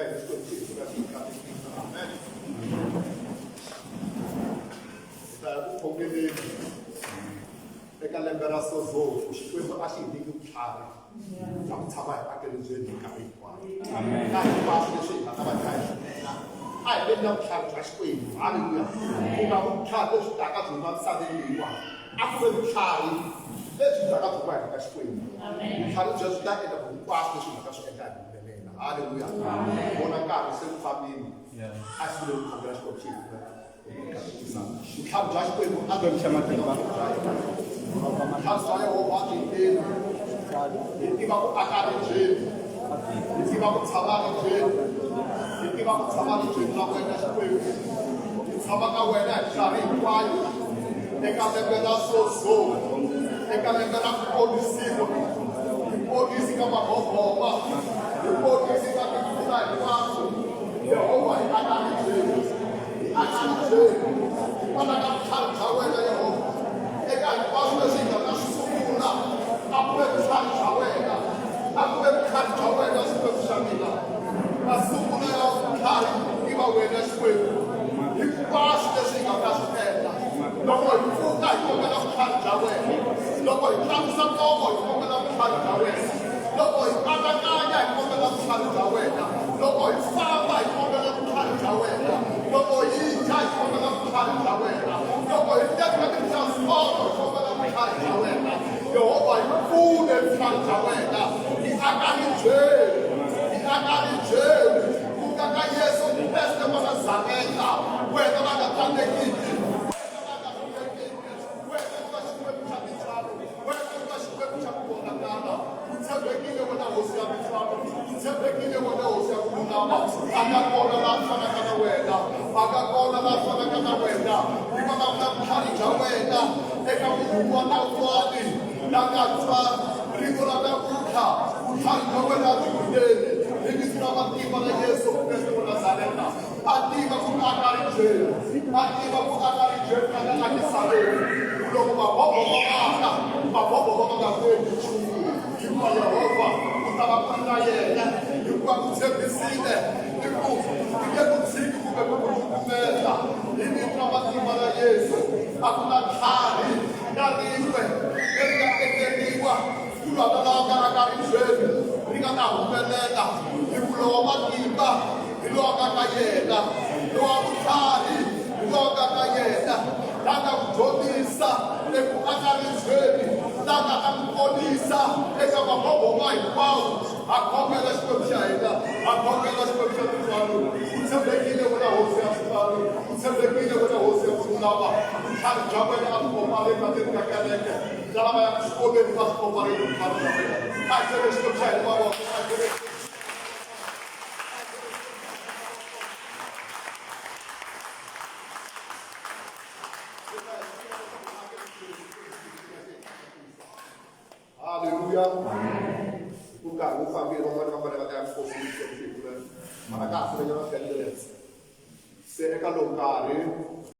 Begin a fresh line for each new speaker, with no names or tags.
hina Xikwembu xi hi pfuna xi hi katekisa. Amen. Hi ta ya ku khongeleni eka lembe ra sozofu. Xikwembu a xi hi nyiki vutlhari bya ku tshama hi akeribyeni hi minkarhi hinkwayo. Na hinkwaswo leswi hi nga ta va kha hi swi endla, a hi veni na vutlhari bya Xikwembu. Halleluya. Ku nga vutlhari lebyi taka byi huma misaveni leyiwani, a ku ve vutlhari lebyi taka byi huma henhla ka Xikwembu. Vutlhari byebyo byi ta endla ku hinkwaswo leswi hi nga ta swi endla hi humelela. Halleluya. Vona nkarhi se wu fambile. A hi sunguleni ku khongela Xikwembu xi hi pfuna. Vutlhari bya Xikwembu a byi
xa matimba.
Vutlhari bya Yehovha byi yini? Hi tiva ku aka ribyeni, hi tiva ku tshama ribyeni, hi tiva ku tshama ribyeni ra wena Xikwembu. Hi tshama ka wena hi minkarhi hinkwayo eka lembe ra sozo, eka lembe ra ku ponisiwa. Hi ponisi ka maboboma, hi ponisi ka timpfula hinkwato. Yehovha, hi aka ribyeni. Hikwalaho ka vutlhari bya wena Yehovha, eka hinkwaswo leswi hi nga ta swi sungula, a ku ve vutlhari bya wena, a ku ve vutlhari bya wena Xikwembu xa mina. Masungulo ya vutlhari i va wena Xikwembu. Hinkwaswo leswi hi nga ta swi endla, loko hi pfuka hi kombela vutlhari bya wena, loko hi tlakusa nomo hi kombela vutlhari bya wena, loko hi anakanya hi kombela vutlhari bya wena, loko hi famba hi kombela vutlhari bya wena, loko hi dya hi kombela vutlhari bya wena, loko hi teka ti-transport hi kombela vutlhari bya wena. Yehovha, hi pfune vutlhari bya wena, hi aka ribyeni, hi aka ribyeni, ku nga ka Yesu Kreste wa Nazareta, wena la nga tsandzekiki, wena la nga hlulekiki, wena u nga Xikwembu xa tintswalo, wena u nga Xikwembu xa ku vonakala. U tshembekile wena Hosi ya tintswalo, u tshembekile wena Hosi ya ku lulama. A nga kona la fanaka na wena, a nga kona la fanaka na wena. Hi vulavula vutlhari bya wena eka munhu un'wana na un'wana la nga twa rito ra namuntlha. Vutlhari bya wena byi kunene hi vito ra matimba ra Yesu Kreste wa Nazareta. A tiva ku aka ribyeni, a tiva ku aka ribyeni a nga akisaveni. Loko maboboma ma ta, maboboma ma nga ku endli nchumu, hikuva Yehovha u ta va ku ri na yena, hikuva u tshembisile i ku i nge ku tshiki kumbe ku ku cukumeta. Hi vito ra matimba ra Yesu, a ku na tlhari na rin'we leri nga endleriwa ku lwa na lava nga aka ribyeni ri nga ta humelela, hi ku lowa matimba hi lowa nga ka yena, lowa vutlhari hi lowa nga ka yena, la nga ku dyondzisa eku aka ribyeni, la nga ta ku ponisa eka maboboma hinkwawo. Ha khongela Xikwembu xa hina, ha khongela Xikwembu xa tintswalo. U tshembekile wena Hosi ya tintswalo, u tshembekile wena Hosi ya ku lulama. Vutlhari bya wena a byi kopareli vatirhi ka kereke, na lava yaka xikolweni va swi kopareli vutlhari bya wena. A hi byele Xikwembu xa hina mavoko, a hi byele. Haleluya. Ku nkarhi wu fambile, van'wana va fanele va ta ya minkosini Xikwembu xi hi pfuna. Mara ka ha salenyana 10 minutes. Se eka lowu nkarhi.